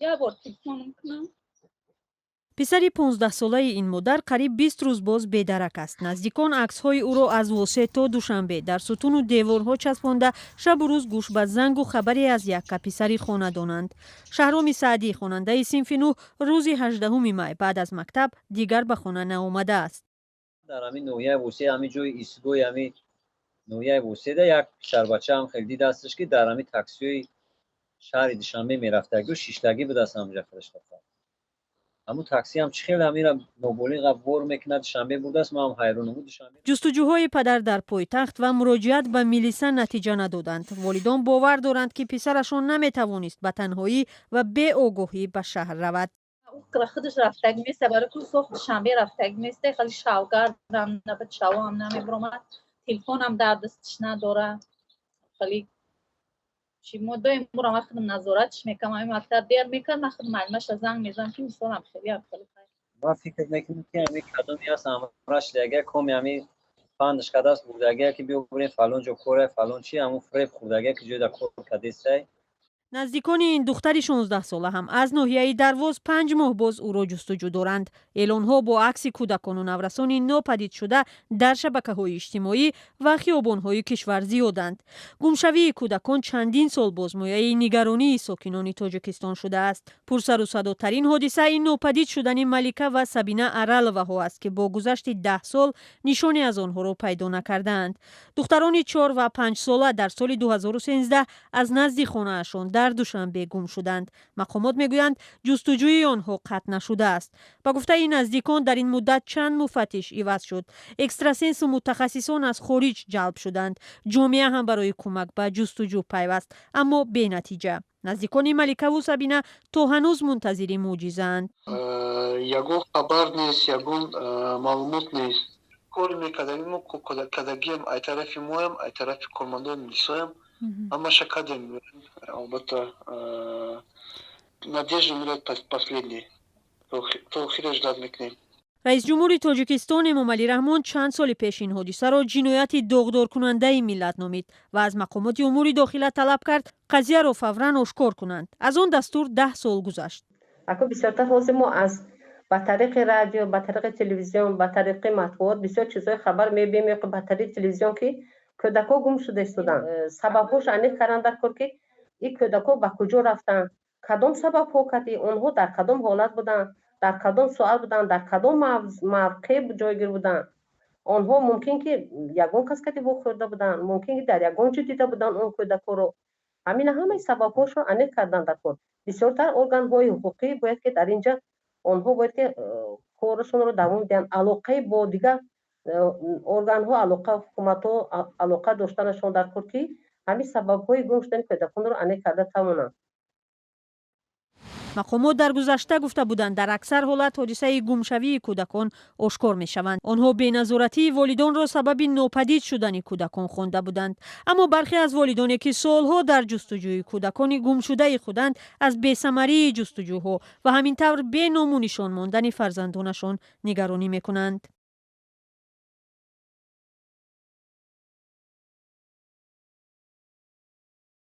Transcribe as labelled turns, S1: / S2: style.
S1: Як бор телефонам кунам.
S2: Писари 15-солаи ин модар қариб 20 рӯз боз бедарак аст. Наздикон аксҳои ӯро аз Восе то Душанбе дар сутуну деворҳо часпонда, шабу рӯз гӯш ба зангу хабаре аз якка писари хонадонанд. Шаҳроми Саъдӣ, хонандаи синфи нӯҳ, рӯзи 18 май баъд аз мактаб дигар ба хона наомадааст.
S3: Дар ҳамин ноҳияи Восе, ҳамин ҷои истгоҳи ҳамин ноҳияи Воседа як писарбачаам хеле дидасташ, ки дар ҳамин таксиҳои шаҳри Душанбе мерафтагу шиштагӣ будааст. Ҳамҷа худаш ҳамун таксиам чӣ хел ҳамира ноболиға бор мекунад, Душанбе бурдааст. Ман ҳам ҳайронам, Душанбе.
S2: Ҷустуҷӯҳои падар дар пойтахт ва муроҷиат ба милиса натиҷа надоданд. Волидон бовар доранд, ки писарашон наметавонист ба танҳоӣ ва беогоҳӣ ба шаҳр равад.
S1: Худаш рафтагӣ неста, барои ку сох Душанбе рафтагӣ неста. Хеле шавгардам набад, шавоам намебиромад, телефонам дар дасташ надора. Хеле чи мо доим бурам, ман худам назоратш мекунам. Ҳамин мактаб дер мекард, ман худам муаллимаша занг мезанам, ки мисолам хеле хеле.
S3: Ман фикр мекунам, ки ҳами кадоме ҳаст, ҳамраш дага коми ҳами фандаш кардааст, бурдагия, ки биё бурем фалон ҷо коре, фалон чи, ҳамун фиреб хӯрдагия, ки ҷойда кор кардестай.
S2: Наздикони ин духтари 16-сола ҳам аз ноҳияи Дарвоз 5 моҳ боз ӯро ҷустуҷӯ доранд. Эълонҳо бо акси кӯдакону наврасони нопадидшуда дар шабакаҳои иҷтимоӣ ва хиёбонҳои кишвар зиёданд. Гумшавии кӯдакон чандин сол боз мояи нигаронии сокинони Тоҷикистон шудааст. Пурсару садотарин ҳодиса ин нопадид шудани Малика ва Сабина Араловаҳо аст, ки бо гузашти 10 сол нишоне аз онҳоро пайдо накардаанд. Духтарони 4 ва 5-сола дар соли 2013 аз назди хонаашон дар Душанбе гум шуданд. Мақомот мегӯянд, ҷустуҷӯи онҳо қатъ нашудааст. Ба гуфтаи наздикон, дар ин муддат чанд муфаттиш иваз шуд, экстрасенсу мутахассисон аз хориҷ ҷалб шуданд, ҷомеа ҳам барои кӯмак ба ҷустуҷӯ пайваст, аммо бенатиҷа. Наздикони Маликаву Сабина то ҳанӯз мунтазири мӯъҷизаанд.
S4: Ягон хабар нест, ягон маълумот нест. Кори мекардагим мо кардагиам, ай тарафи моям, ай тарафи кормандони милисоям ҳамаша кардем. Албатта, надежда умирает последней, то охира ждать мекунем.
S2: Раисҷумҳури Тоҷикистон Эмомалӣ Раҳмон чанд соли пеш ин ҳодисаро ҷинояти доғдоркунандаи миллат номид ва аз мақомоти умури дохила талаб кард, қазияро фавран ошкор кунанд. Аз он дастур 10 сол гузашт.
S5: Ако бисёртар ҳозир мо аз ба тариқи радио, ба тариқи телевизион, ба тариқи матбуот бисёр чизҳои хабар мебинем ё ба тариқи телевизион, ки кӯдакҳо гум шуда истоданд. Сабабҳошо аниқ кардан дар кор, ки ин кӯдакҳо ба куҷо рафтанд, кадом сабабҳо кади, онҳо дар кадом ҳолат буданд, дар кадом соат буданд, дар кадом мавқеъ ҷойгир буданд. Онҳо мумкин ки ягон кас кади вохӯрда буданд, мумкин ки дар ягон ҷо дида буданд он кӯдакҳоро. Ҳамина ҳамаи сабабҳошро аниқ кардан дар кор. Бисёртар органҳои ҳуқуқӣ бояд ки дар инҷа онҳо бояд ки корашонро давом диҳанд, алоқаи бо дигар органҳо, алоқа, ҳукуматҳо алоқа доштанашон дар кор, ки ҳамин сабабҳои гум шудани кӯдаконро аниқ карда тавонанд.
S2: Мақомот дар гузашта гуфта буданд, дар аксар ҳолат ҳодисаи гумшавии кӯдакон ошкор мешаванд. Онҳо беназоратии волидонро сабаби нопадид шудани кӯдакон хонда буданд. Аммо бархе аз волидоне, ки солҳо дар ҷустуҷӯи кӯдакони гумшудаи худанд, аз бесамарии ҷустуҷӯҳо ва ҳамин тавр беному нишон мондани фарзандонашон нигаронӣ мекунанд.